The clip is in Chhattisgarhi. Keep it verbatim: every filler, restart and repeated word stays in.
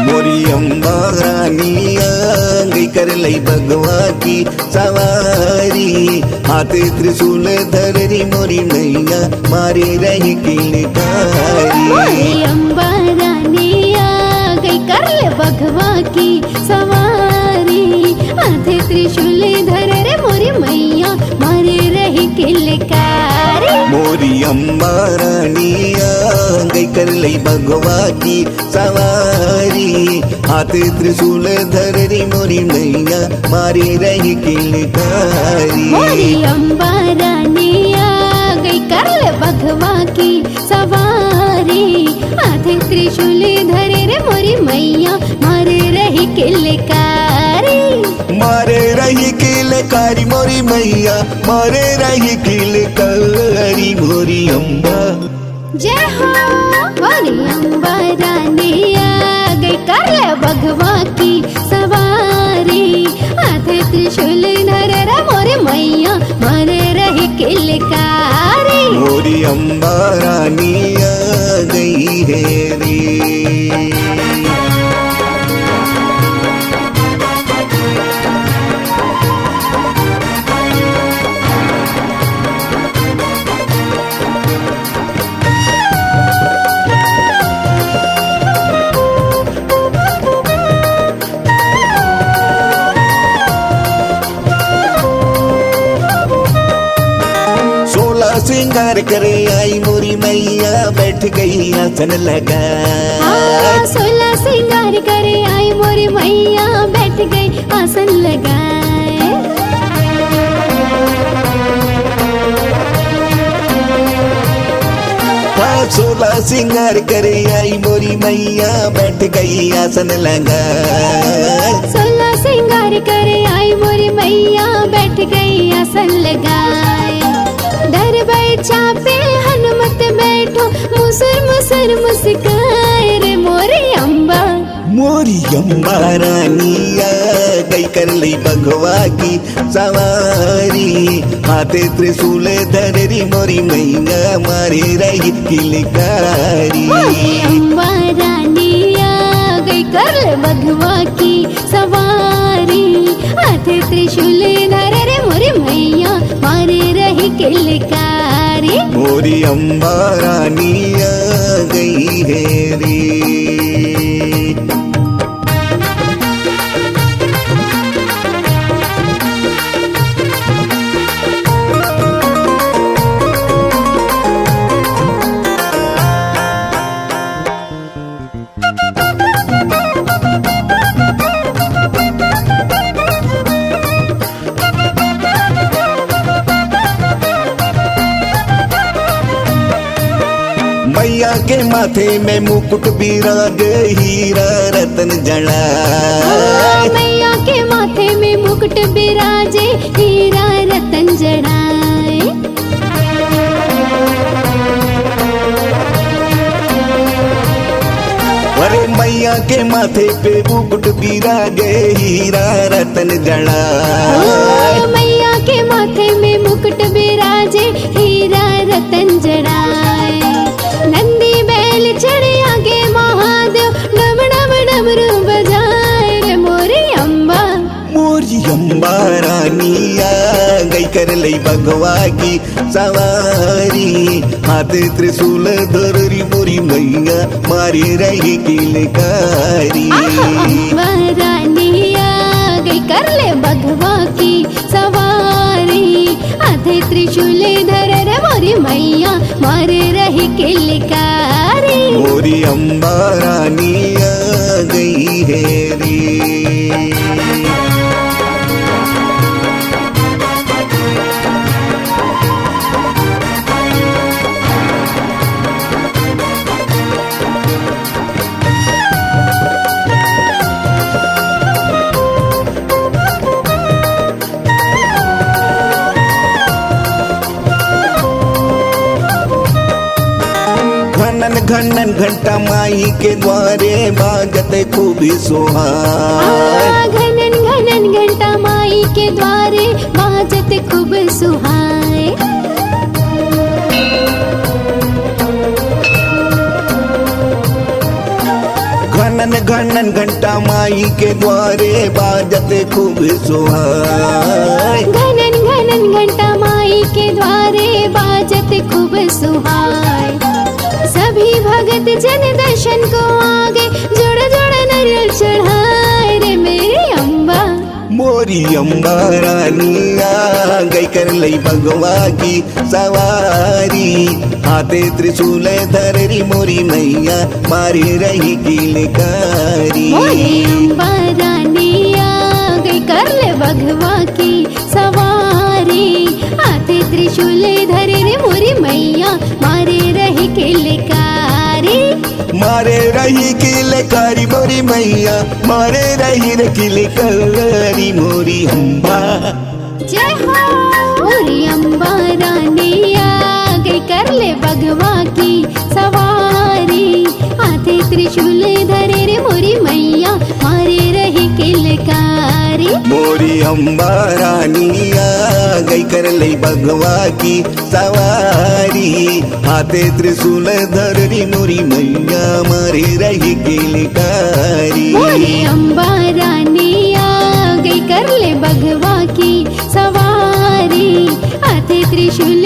मोरी अम्बा रानी आ गई, कर लई बघवा की सवारी। हाथे त्रिशूल धर री मोरी मैया, मारे रही किलकारी। मोरी अम्बा रानी आ गई, कर ले बघवा की सवारी। हाथे त्रिशूल धर रे मोरी मैया, मारे रही किलकारी। मोरी अम्बा रानी आ गई, कर लई बघवा की सवारी। हाथे त्रिशूल धर री मोरी मैया, मारे रही किलकारी। मोरी अम्बा रानी आ गई, कर ले बघवा की सवारी। हाथे त्रिशूल धर रे मोरी मैया, मारे रही किलकारी। मारे रही किलकारी मोरी मैया, मारे रही किलकारी मोरी अम्बा। जय हो। मोरी अम्बा रानी आ गई, कर ले बघवा की सवारी। हाथे त्रिशूल धर रे मोरे मैया, मारे रही किलकारी। मोरी अम्बा रानी आ गई है रे। सोलह श्रृंगार करे आई मोरी मैया, बैठ गई आसन लगाए। हाँ, सोलह श्रृंगार करे आई मोरी मैया, बैठ गई आसन लगाए। हाँ, सोलह श्रृंगार करे आई मोरी मैया, बैठ गई आसन लगाए। सोलह श्रृंगार करे आई मोरी मैया, बैठ गई आसन लगाए। दरबैचा पे हनुमत बैठो, मुसुर मुसुर मुस्काए रे मोरी अम्बा। मोरी अम्बा रानी आ गई, कर लई बघवा की सवारी। हाथे त्रिशूल धर री मोरी मैया, मारे रही किलकारी। मोरी अम्बा रानी आ गई, कर ले बघवा की सवारी। हाथे त्रिशूल धर रे मोरी मैया, मारे रही किलकारी। मोरी अम्बा रानी आ गई है रे। मैया के माथे में मुकुट बिराज, हीरा रतन जड़ा। हाँ, मैया के माथे में मुकुट बिराजे, हीरा रतन जड़ाए। अरे मैया के माथे पे मुकुट बिराजे, हीरा रतन जड़ा। ओ, मैया के माथे में मुकुट बिराजे, हीरा रतन जड़ाए। नंदी बैल चढ़े आगे महादेव, डम डम डमरू बजाए रे मोरी अम्बा। मोरी अम्बा रानी आ गई, कर लई बघवा की सवारी। हाथे त्रिशूल धर री मोरी मैया, मारे रही किलकारी। आहा, अम्बा रानी आ गई, कर ले बघवा की सवारी। हाथे त्रिशूल धर रे मोरी मैया, मारे रही किलकारी। मोरी अम्बा रानी आ गई है रे। घनन घंटा माई के द्वारे बाजत खूब सोहाय। आ, घनन घनन घंटा माई के द्वारे बाजत खूब सुहाए। घनन घनन घंटा माई के द्वारे बाजत खूब सोहाय। घनन घनन घंटा माई के द्वारे बाजत खूब सुहाए। सभी भगत जन दर्शन को आगे, जोड़ा जोड़ा नारियल चढ़ाए रे मेरी अम्बा। मोरी अम्बा रानी आ गई कर लई बघवा की सवारी। हाथे त्रिशूल धररी मोरी मैया मारे रही किलकारी। मोरी अम्बा रानी आ गई कर ले बघवा की सवारी। हाथे त्रिशूल धररी मोरी मैया मारे रही किलकारी। मारे रही किलकारी मोरी मैया मारे रही रे किलकारी मोरी अम्बा। जय हो। मोरी अम्बा रानी आ गई कर ले बघवा की सवारी। हाथे त्रिशूल धरे रे मोरी मैया मारे रही किलकारी। मोरी अम्बा रानी आ गई कर लई बघवा की सवारी। हाथे त्रिशूल धररी मोरी मैया मारे रही किलकारी। मोरी अम्बा रानी आ गई कर ले बघवा की सवारी। हाथे त्रिशूल